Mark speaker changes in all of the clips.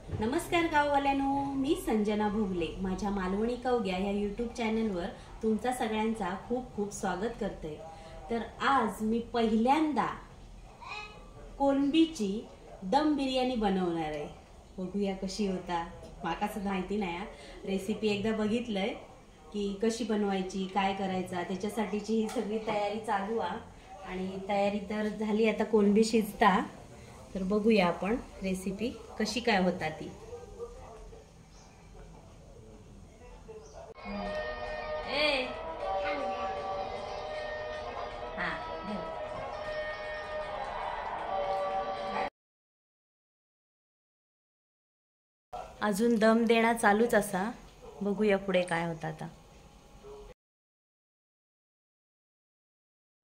Speaker 1: नमस्कार गाववाल्यांनो, मी संजना भोगले माझ्या मालवणी कवग्या या यूट्यूब चॅनलवर तुमचा सगळ्यांचा खूप खूप स्वागत करते। तर आज मी पहिल्यांदा कोलंबीची दम बिर्याणी बनवणार आहे। बघूया कशी होता, माका सुद्धा माहिती नाही। रेसिपी एकदा बघितलंय की कशी बनवायची, काय करायचा, त्याच्यासाठीची ही सगळी तयारी चालू आहे। आणि तयारी तर झाली, आता कोलंबी शिजता, तर बघूया आपण रेसिपी कशी काय होता ती। ए हा अजून दम देणं चालूच असा, बघूया पुढे काय होता आता।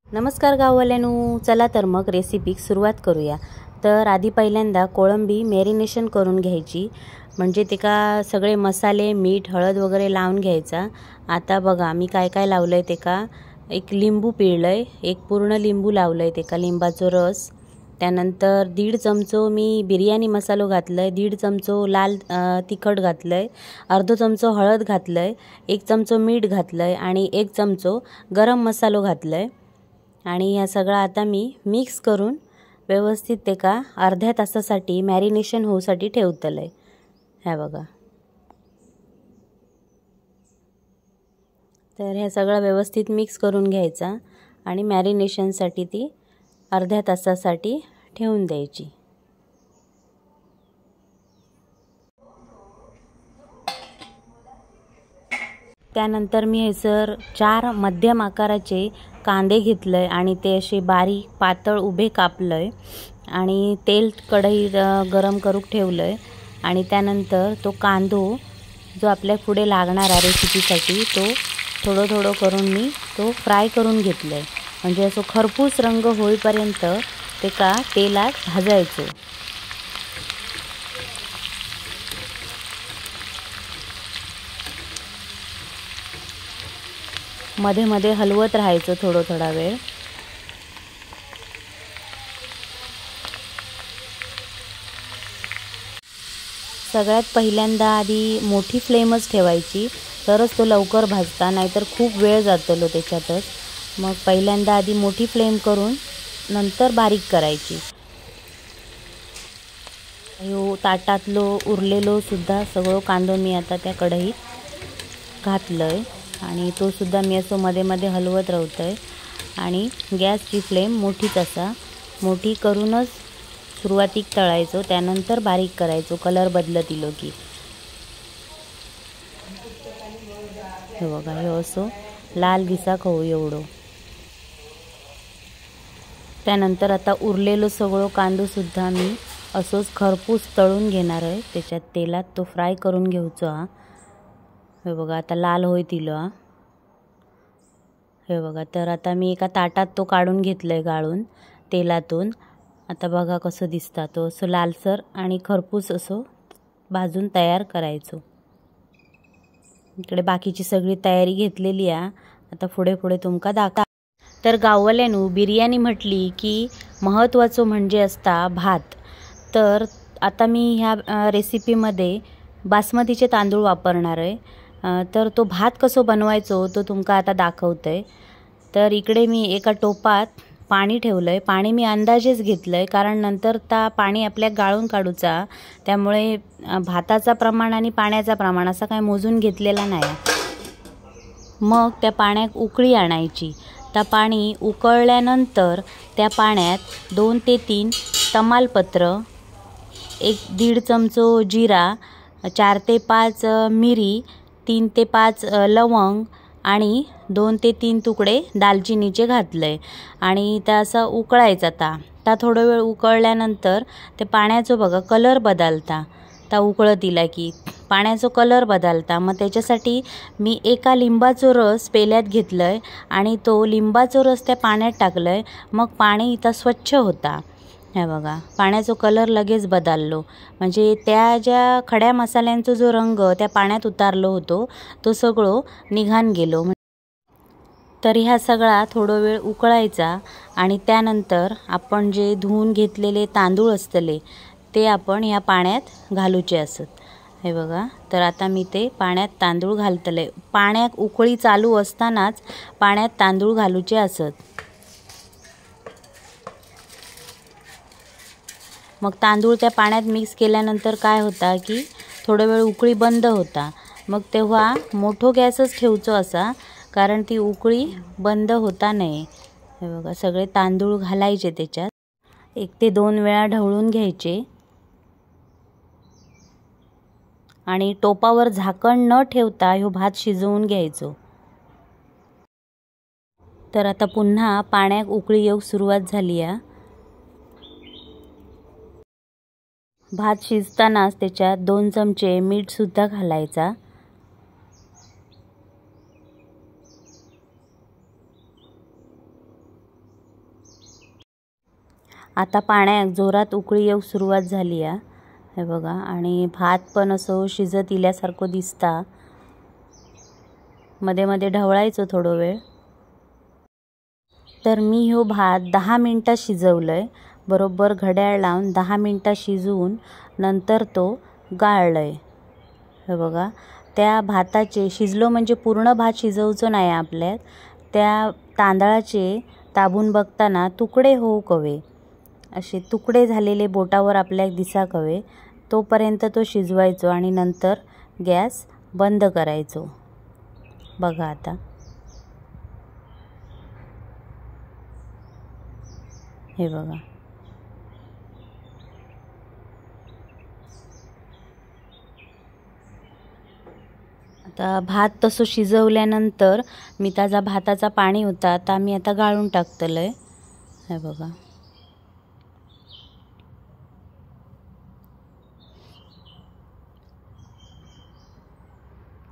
Speaker 1: नमस्कार गाववाल्यांनो, चला तर मग रेसिपीक सुरुवात करूया। तर आधी पहिल्यांदा कोळंबी मॅरिनेशन करून घ्यायची, म्हणजे ते का सगळे मसाले मीठ हळद वगैरे लावून घ्यायचा। आता बघा मी काय काय लावलं आहे ते का, एक लिंबू पिळलं आहे, एक पूर्ण लिंबू लावलं आहे ते का लिंबाचो रस, त्यानंतर 1.5 चमचो मी बिर्याणी मसालो घातलं आहे, 1.5 चमचो लाल तिखट घातलं आहे, अर्धो चमचो हळद घातलं आहे, 1 चमचो मीठ घातलं आहे आणि 1 चमचो गरम मसालो घातलं आहे। आणि ह्या सगळा आता मी मिक्स करून व्यवस्थित ते का अर्ध्या तासासाठी मॅरिनेशन होऊसाठी ठेवतलंय। ह्या बघा, तर ह्या सगळं व्यवस्थित मिक्स करून घ्यायचा आणि मॅरिनेशनसाठी ती अर्ध्या तासासाठी ठेवून द्यायची। त्यानंतर मी हयसर 4 मध्यम आकाराचे कांदे घेतले आणि ते असे बारीक पातळ उभे कापलंय आणि तेल कढई गरम करूक ठेवलंय। आणि त्यानंतर तो कांदो जो आपल्या पुढे लागणार आहे रेसिपीसाठी तो थोडं थोडं करून मी तो फ्राय करून घेतलंय, म्हणजे असं खरपूस रंग होईपर्यंत ते का तेलात भाजायचो। मध्ये मध्ये हलवत राहायचं थोडं थोडा वेळ। सगळ्यात पहिल्यांदा आधी मोठी फ्लेमच ठेवायची, तरच तो लवकर भाजता, नाहीतर खूप वेळ जातलो त्याच्यातच। मग पहिल्यांदा आधी मोठी फ्लेम करून नंतर बारीक करायची। ह्यो ताटातलो उरलेलो सुद्धा सगळं कांदो मी आता त्या कढईत घातलंय आणि तो सुद्धा मी असं मध्ये मध्ये हलवत राहतोय। आणि गॅसची फ्लेम मोठीच असा, मोठी करूनच सुरुवातीक तळायचो, त्यानंतर बारीक करायचो कलर बदलत इलो की। हे बघा, हे असं लाल दिसाक होऊ एवढं। त्यानंतर आता उरलेलो सगळं कांदो सुद्धा मी असंच खरपूस तळून घेणार आहे, त्याच्यात तेलात तो फ्राय करून घेऊचो हा। हे बघा आता लाल होईत इलो हा। हे बघा, तर आता मी एका ताटात तो काढून घेतलंय गाळून तेलातून। आता बघा कसं दिसता तो, असं लालसर आणि खरपूस असं भाजून तयार करायचो। इकडे बाकीची सगळी तयारी घेतलेली आहे, आता पुढे पुढे तुमका दाखव। तर गाववाल्यांनो, बिर्याणी म्हटली की महत्त्वाचं म्हणजे असता भात। तर आता मी ह्या रेसिपीमध्ये बासमतीचे तांदूळ वापरणार आहे, तर तो भात कसो बनवायचो तो तुमका आता दाखवतोय। तर इकडे मी एका टोपात पाणी ठेवलंय, पाणी मी अंदाजेच घेतलंय कारण नंतर ता पाणी आपल्या गाळून काढूचा, त्यामुळे भाताचा प्रमाण आणि पाण्याचा प्रमाण असा काय मोजून घेतलेला नाही। मग त्या पाण्यात उकळी आणायची, त्या पाणी उकळल्यानंतर त्या पाण्यात 2 ते 3 तमालपत्र, 1-1.5 चमचो जिरा, 4 ते 5 मिरी, 3 ते 5 लवंग आणि 2 ते 3 तुकडे दालचिनीचे घातले आणि त्या असं उकळायचा। ता थोडं वेळ उकळल्यानंतर ते पाण्याचो बघा कलर बदलता, ता उकळत इला की पाण्याचो कलर बदलता। मग त्याच्यासाठी मी एका लिंबाचो रस पेल्यात घेतलंय आणि तो लिंबाचो रस त्या पाण्यात टाकलंय, मग पाणी इथं स्वच्छ होता। हे बघा पाण्याचो कलर लगेच बदललो, म्हणजे त्या ज्या खड्या मसाल्यांचो जो रंग त्या पाण्यात उतारलो होतो तो सगळो निघान गेलो। तर ह्या सगळा थोडा वेळ उकळायचा आणि त्यानंतर आपण जे धुवून घेतलेले तांदूळ असतले ते आपण ह्या पाण्यात घालूचे असत। हे बघा, तर आता मी ते पाण्यात तांदूळ घालतले। पाण्यात उकळी चालू असतानाच पाण्यात तांदूळ घालूचे असत। मग तांदूळ त्या पाण्यात मिक्स केल्यानंतर काय होता की थोडा वेळ उकळी बंद होता। मग तेव्हा मोठो गॅसच ठेवचो असा, कारण ती उकळी बंद होता नये। हे बघा, सगळे तांदूळ घालायचे त्याच्यात, 1 ते 2 वेळा ढवळून घ्यायचे आणि टोपावर झाकण न ठेवता ह्यो भात शिजवून घ्यायचो। तर आता पुन्हा पाण्यात उकळी येऊक सुरुवात झाली आहे। भात शिजतानाच त्याच्यात 2 चमचे मीठ सुद्धा घालायचा। आता पाण्यात जोरात उकळी येऊक सुरुवात झाली आहे। हे बघा, आणि भात पण असं शिजत इल्यासारखं दिसता। मध्ये मध्ये ढवळायचो थोडं वेळ। तर मी ह्यो भात 10 मिनिटं शिजवलंय, बरोबर घड्याळ लावून 10 मिनिटं शिजवून नंतर तो गाळलंय। हे बघा, त्या भाताचे शिजलो म्हणजे पूर्ण भात शिजवचो नाही आपल्यात, त्या तांदळाचे ताबून बघताना तुकडे होऊ कवे, असे तुकडे झालेले बोटावर आपल्याला दिसा कवे, तोपर्यंत तो शिजवायचो आणि नंतर गॅस बंद करायचो। बघा आता हे बघा, आता भात तसं शिजवल्यानंतर मी ताजा भाताचा पाणी होता आता मी आता गाळून टाकतलंय। हे बघा,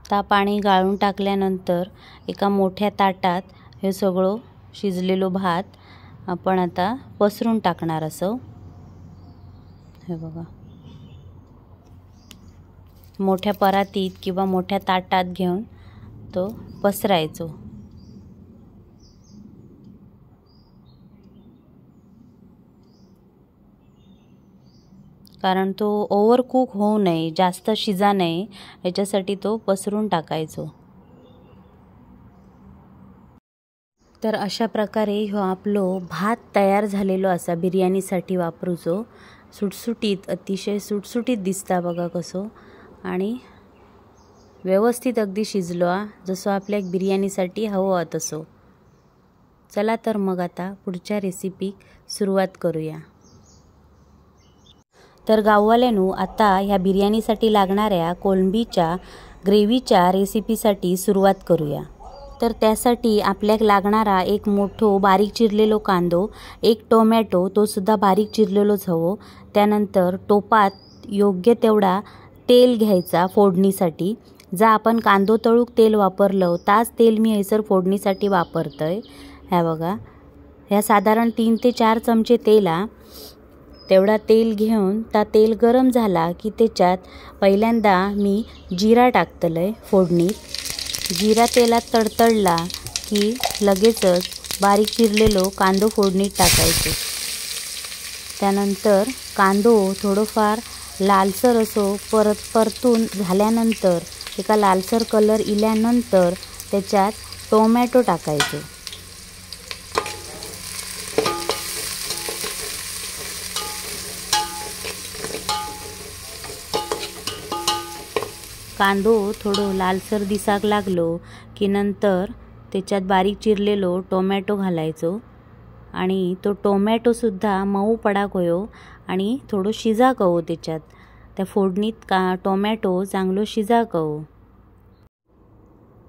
Speaker 1: ता पाणी गाळून टाकल्यानंतर एका मोठ्या ताटात हे सगळं शिजलेलो भात आपण आता पसरून टाकणार असं। हे बघा, मोठ्या परातीत किंवा मोठ्या ताटात घेऊन तो पसरायचो। कारण तो ओव्हर कुक होऊ नये, जास्त शिजा नये, याच्यासाठी तो पसरून टाकायचो। तर अशा प्रकारे ह्यो आपलो भात तयार झालेलो असा बिर्याणीसाठी वापरूचो। सुटसुटीत, अतिशय सुटसुटीत दिसता बघा कसो, आणि व्यवस्थित अगदी शिजलो जसं आपल्या बिर्याणीसाठी हवं तसं। चला तर मग आता पुढच्या रेसिपी सुरुवात करूया। तर गाववाल्यांनो, आता ह्या बिर्याणीसाठी लागणाऱ्या कोलंबीच्या ग्रेव्हीच्या रेसिपीसाठी सुरुवात करूया। तर त्यासाठी आपल्याला लागणारा एक मोठो बारीक चिरलेलो कांदो, एक टोमॅटो तो सुद्धा बारीक चिरलेलोच हवो। त्यानंतर टोपात योग्य तेवढा तेल घ्यायचा फोडणीसाठी। जा आपण कांदो तळूक तेल वापरलं ताच तेल मी हैसर फोडणीसाठी वापरतोय। ह्या बघा, ह्या साधारण 3 ते 4 चमचे तेल आ, तेवढा तेल घेऊन ता तेल गरम झाला की त्याच्यात पहिल्यांदा मी जिरा टाकतलंय फोडणीत। जिरा तेलात तडतडला की लगेचच बारीक चिरलेलो कांदो फोडणीत टाकायचो। त्यानंतर कांदो थोडंफार लालसर असो परत परतून झाल्यानंतर एका लालसर कलर इल्यानंतर त्याच्यात टोमॅटो टाकायचो। कांदो थोडो लालसर दिसाक लागलो की नंतर त्याच्यात बारीक चिरलेलो टोमॅटो घालायचो आणि तो टोमॅटो सुद्धा मऊ पडाक होयो आणि थोडो शिजाक हवो त्याच्यात, त्या फोडणीत का टोमॅटो चांगलो शिजाक हवो।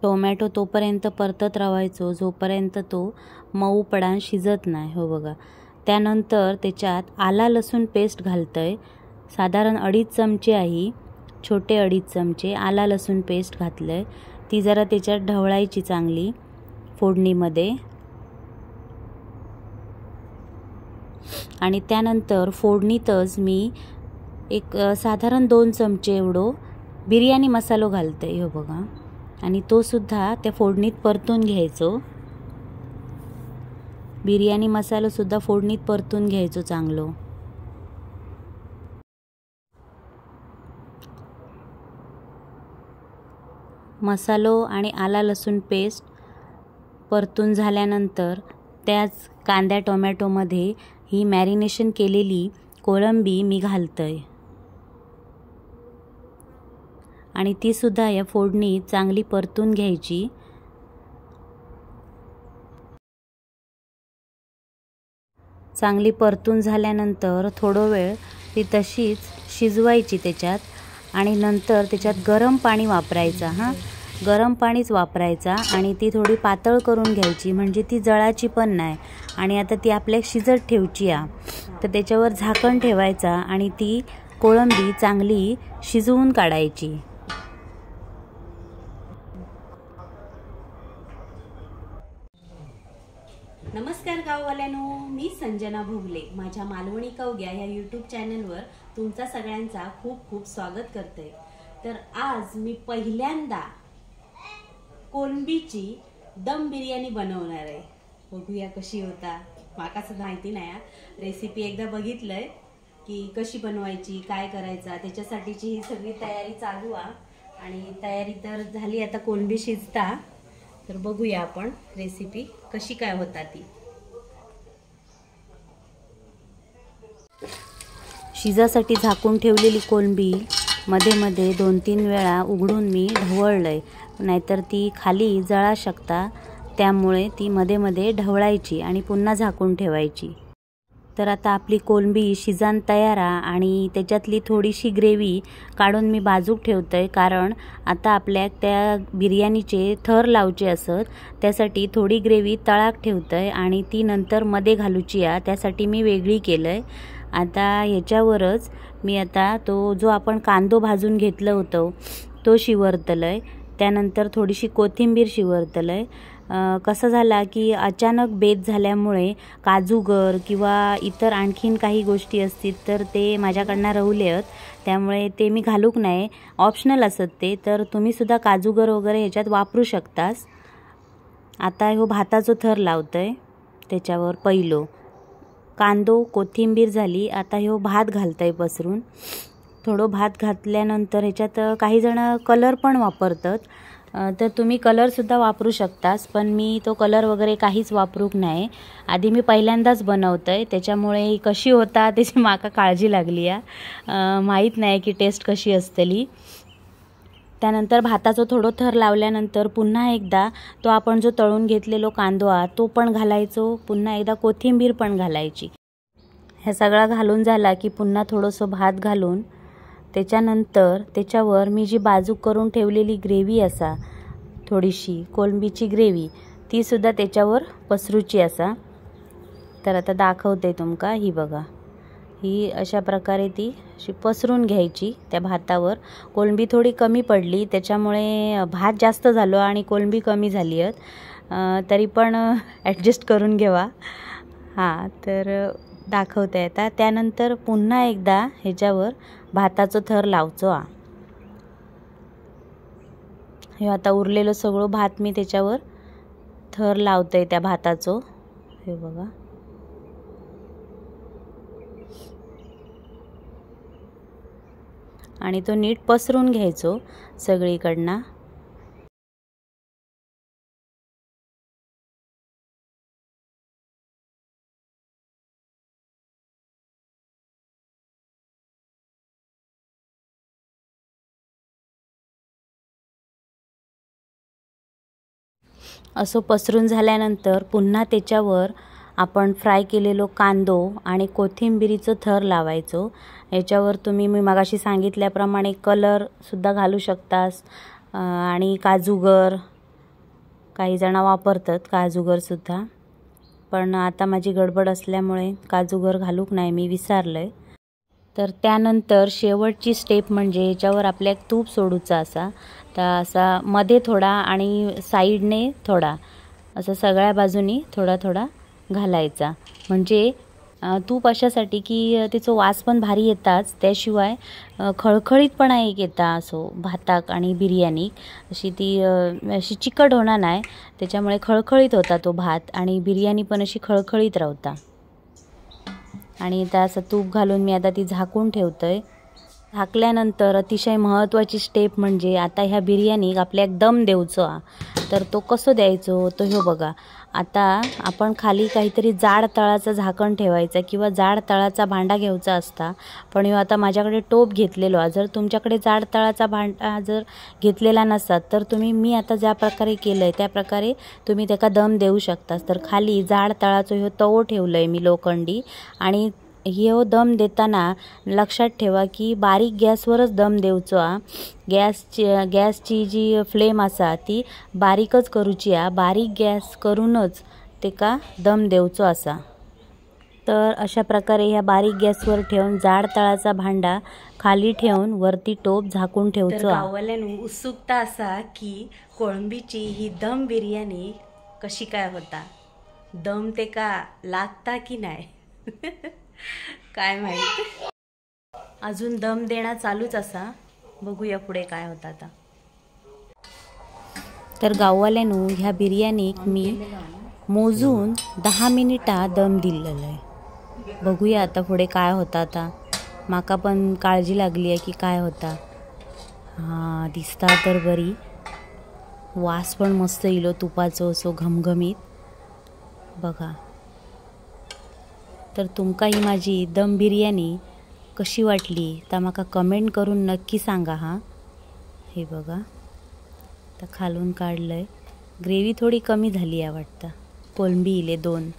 Speaker 1: टोमॅटो तोपर्यंत परतत राहायचो जोपर्यंत तो मऊ पडान शिजत नाही। हो बघा, त्यानंतर त्याच्यात आला लसूण पेस्ट घालतंय, साधारण 2.5 चमचे आहे, छोटे 2.5 चमचे आला लसूण पेस्ट घातलंय। ती जरा त्याच्यात ढवळायची चांगली फोडणीमध्ये। आणि त्यानंतर फोडणीतच मी एक साधारण 2 चमचे एवढो बिर्याणी मसालो घालते। हो बघा, आणि तो सुद्धा त्या फोडणीत परतून घ्यायचो। बिर्याणी मसालो सुद्धा फोडणीत परतून घ्यायचो चांगलो। मसालो आणि आला लसूण पेस्ट परतून झाल्यानंतर त्याच कांद्या टोमॅटोमध्ये ही मॅरिनेशन केलेली कोळंबी मी घालतोय आणि तीसुद्धा या फोडणीत चांगली परतून घ्यायची। चांगली परतून झाल्यानंतर थोडं वेळ ती तशीच शिजवायची त्याच्यात आणि नंतर त्याच्यात गरम पाणी वापरायचा। हां, गरम पाणीच वापरायचा आणि ती थोडी पातळ करून घ्यायची, म्हणजे ती जळाची पण नाही। आणि आता ती आपल्या शिजत ठेवची आ, तर त्याच्यावर झाकण ठेवायचा आणि ती कोळंबी चांगली शिजवून काढायची। नमस्कार गाववाल्यांनो, मी संजना भोगले माझ्या मालवणी कवग्या या यूट्यूब चॅनलवर तुमचा सगळ्यांचा खूप खूप स्वागत करते। तर आज मी पहिल्यांदा कोलंबीची दम बिर्याणी बनवणार आहे। बघूया कशी होता, माकाच माहिती नाही, रेसिपी एकदा बघितलंय की कशी बनवायची काय करायचा, त्याच्यासाठीची ही सगळी तयारी चालू आहे। आणि तयारी तर झाली, आता कोलंबी शिजता, तर बघूया आपण रेसिपी कशी काय होता ती। शिजासाठी झाकून ठेवलेली कोलंबी मध्ये मध्ये 2-3 वेळा उघडून मी ढवळलंय, नाहीतर ती खाली जळा शकता, त्यामुळे ती मध्ये मध्ये ढवळायची आणि पुन्हा झाकून ठेवायची। तर आता आपली कोलंबी शिजान तयार आहे आणि त्याच्यातली थोडीशी ग्रेव्ही काढून मी बाजूक ठेवतोय, कारण आता आपल्या त्या बिर्याणीचे थर लावचे असत, त्यासाठी थोडी ग्रेव्ही तळाक ठेवतोय आणि ती नंतर मध्ये घालूची आहे, त्यासाठी मी वेगळी केलंय। आता ह्याच्यावरच मी आता तो जो आपण कांदो भाजून घेतलं होतं तो शिवरतलंय, त्यानंतर थोडीशी कोथिंबीर शिवरतलंय। कसं झाला की अचानक बेत झाल्यामुळे काजूगर किंवा इतर आणखीन काही गोष्टी असतील तर ते माझ्याकडनं राहुले आहेत, त्यामुळे ते मी घालूक नाही, ऑप्शनल असत ते, तर तुम्हीसुद्धा काजूगर वगैरे ह्याच्यात वापरू शकतास। आता हो भाताचो थर लावतोय, त्याच्यावर पहिलो कांदो कोथिंबीर झाली, आता ह्यो भात घालतोय पसरून। थोडं भात घातल्यानंतर ह्याच्यात काही जण कलर पण वापरतात, तर तुम्ही कलरसुद्धा वापरू शकतास, पण मी तो कलर वगैरे काहीच वापरूक नाही, आधी मी पहिल्यांदाच बनवतोय, त्याच्यामुळे कशी होता त्याची माका काळजी लागली आहे, माहीत नाही की टेस्ट कशी असतली। त्यानंतर भाताचं थोडं थर लावल्यानंतर पुन्हा एकदा तो आपण जो तळून घेतलेलो कांदो आहे तो पण घालायचो, पुन्हा एकदा कोथिंबीर पण घालायची। हे सगळं घालून झाला की पुन्हा थोडंसं भात घालून त्याच्यानंतर त्याच्यावर मी जी बाजूक करून ठेवलेली ग्रेव्ही असा थोडीशी कोलंबीची ग्रेव्ही तीसुद्धा त्याच्यावर पसरूची असा। तर आता दाखवते तुमका, ही बघा ही अशा प्रकारे ती अशी पसरून घ्यायची त्या भातावर। कोलंबी थोडी कमी पडली त्याच्यामुळे भात जास्त झालो आणि कोलंबी कमी झाली आहे, तरी पण ॲडजस्ट करून घ्यावा। हां, तर दाखवते आता। त्यानंतर पुन्हा एकदा ह्याच्यावर भाताचं थर लावचो। हा हे आता उरलेलं सगळं भात मी त्याच्यावर थर लावते त्या भाताचो, हे बघा। आणि तो नीट पसरून घ्यायचो सगळीकडनं। असं पसरून झाल्यानंतर पुन्हा त्याच्यावर आपण फ्राय केलेलो कांदो आणि कोथिंबिरीचं थर लावायचो। याच्यावर तुम्ही मी मगाशी सांगितल्याप्रमाणे कलरसुद्धा घालू शकतास आणि काजूगर काही जण वापरतात काजूगरसुद्धा, पण आता माझी गडबड असल्यामुळे काजूगर घालूक नाही, मी विसरले। तर त्यानंतर शेवटची स्टेप म्हणजे याच्यावर आपल्या एक तूप सोडूचा असा, तर असा मध्ये थोडा आणि साईडने थोडा असं सगळ्या बाजूनी थोडा थोडा घालायचा, म्हणजे तूप अशासाठी की त्याचा वास पण भारी येताच, त्याशिवाय खळखळीतपणा एक येता असो भाताक आणि बिर्याणी अशी ती अशी चिकट होणार नाही, त्याच्यामुळे खळखळीत होता तो भात आणि बिर्याणी पण अशी खळखळीत राहता। आणि आता असं तूप घालून मी आता ती झाकून ठेवतोय। झाकल्यानंतर अतिशय महत्त्वाची स्टेप म्हणजे आता ह्या बिर्याणीक आपल्याक दम देवचो हा। तर तो कसो द्यायचो तो ह्यो बघा। आता आपण खाली काहीतरी जाड तळाचं झाकण ठेवायचं किंवा जाड तळाचा भांडा घ्यायचा असता, पण ह्यो आता माझ्याकडे टोप घेतलेलो आहे। जर तुमच्याकडे जाड तळाचा भांडा जर घेतलेला नसता तर तुम्ही मी आता ज्या प्रकारे केलं आहे त्या प्रकारे तुम्ही त्याका दम देऊ शकता। तर खाली जाड तळाचो ह्यो तवो ठेवलं आहे मी लोखंडी, आणि ह्यो दम देताना लक्षात ठेवा की बारीक गॅसवरच दम देवचो हा। गॅसची जी फ्लेम आसा ती बारीकच करूची हा, बारीक गॅस करूनच तेका दम देवचो आसा। तर अशा प्रकारे ह्या बारीक गॅसवर ठेवून जाड तळाचा भांडा खाली ठेवून वरती टोप झाकून ठेवचो।
Speaker 2: गाववाल्यांनो उत्सुकता आसा की कोळंबीची ही दम बिर्याणी कशी काय होता, दम तेका लागता की नाही काय माहित। अजून दम देणं चालूच असा, बघूया पुढे काय होता आता।
Speaker 1: तर गाववाल्यांनो ह्या बिर्याणीक मी मोजून 10 मिनिटा दम दिलेला आहे। बघूया आता पुढे काय होता आता। माका पण काळजी लागली आहे की काय होता। हां दिसता तर बरी, वास पण मस्त इलो तुपाचो असो घमघमीत बघा। तर तुमका ही माझी दम बिर्याणी कशी वाटली ता माका कमेंट करून नक्की सांगा हां। हे बघा आता खालून काढलंय, ग्रेव्ही थोडी कमी झाली आहे वाटतं, कोलंबी इले 2।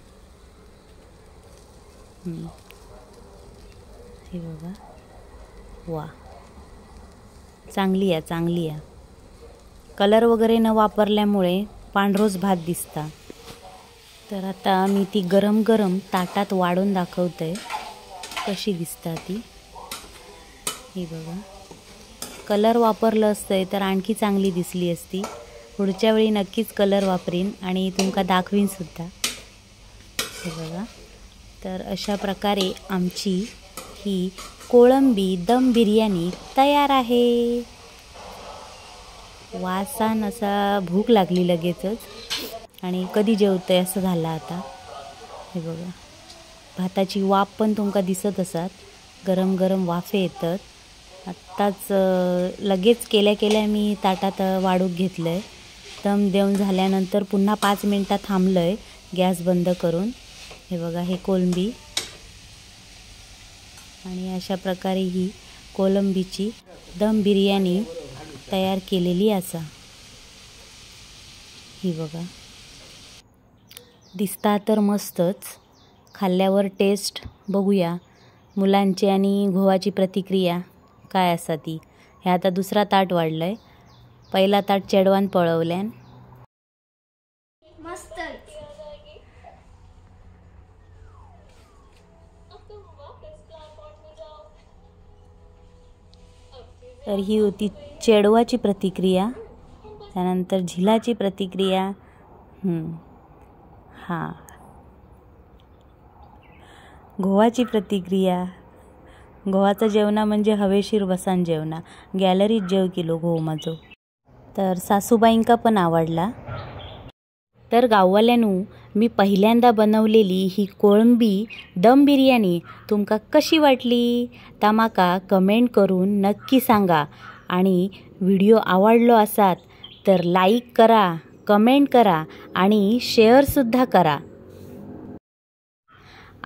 Speaker 1: हे बघा वा चांगली आहे, चांगली आहे। कलर वगैरे न वापरल्यामुळे पांढरोच भात दिसता। तर आता मी ती गरम गरम ताटात वाढून दाखवते कशी दिसता ती। हे बघा कलर वापरलं असतं तर आणखी चांगली दिसली असती। पुढच्या वेळी नक्कीच कलर वापरीन आणि तुमका दाखवीन सुद्धा। हे बघा तर अशा प्रकारे आमची ही कोळंबी दम बिर्याणी तयार आहे। वासान असा भूक लागली लगेचच आणि कधी जेवतंय असं झालं आता। हे बघा भाताची वाफ पण तुमका दिसत असत, गरम गरम वाफे येतात। आत्ताच लगेच केल्या केल्या मी ताटात वाढूक घेतलंय। दम देऊन झाल्यानंतर पुन्हा 5 मिनिटं थांबलंय गॅस बंद करून। हे बघा हे कोलंबी, आणि अशा प्रकारे ही कोलंबीची दम बिर्याणी तयार केलेली असा। ही बघा दिसता तर मस्तच, खाल्ल्यावर टेस्ट बघूया मुलांची आणि घोवाची प्रतिक्रिया काय असा ती। हे आता दुसरा ताट वाढलंय, पहिला ताट चेडवान पळवल्यान।
Speaker 3: मस्तच।
Speaker 1: तर ही होती चेडवाची प्रतिक्रिया, त्यानंतर झिलाची प्रतिक्रिया। हां गोवाची प्रतिक्रिया। गोवाचं जेवणा म्हणजे हवेशीर बसान जेवणा, गॅलरीत जेव किलो घोव माझो। तर सासूबाईंका पण आवडला। तर गाववाल्यांनो मी पहिल्यांदा बनवलेली ही कोळंबी दम बिर्याणी तुमका कशी वाटली ता माका कमेंट करून नक्की सांगा, आणि व्हिडिओ आवडलो असात तर लाईक करा, कमेंट करा आणि शेअरसुद्धा करा।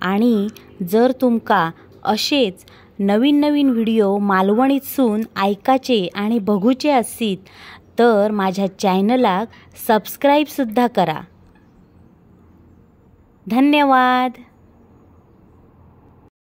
Speaker 1: आणि जर तुमका असेच नवीन नवीन व्हिडिओ मालवणीतसून ऐकायचे आणि बघूचे असतील तर माझ्या चॅनलाक सबस्क्राईबसुद्धा करा। धन्यवाद।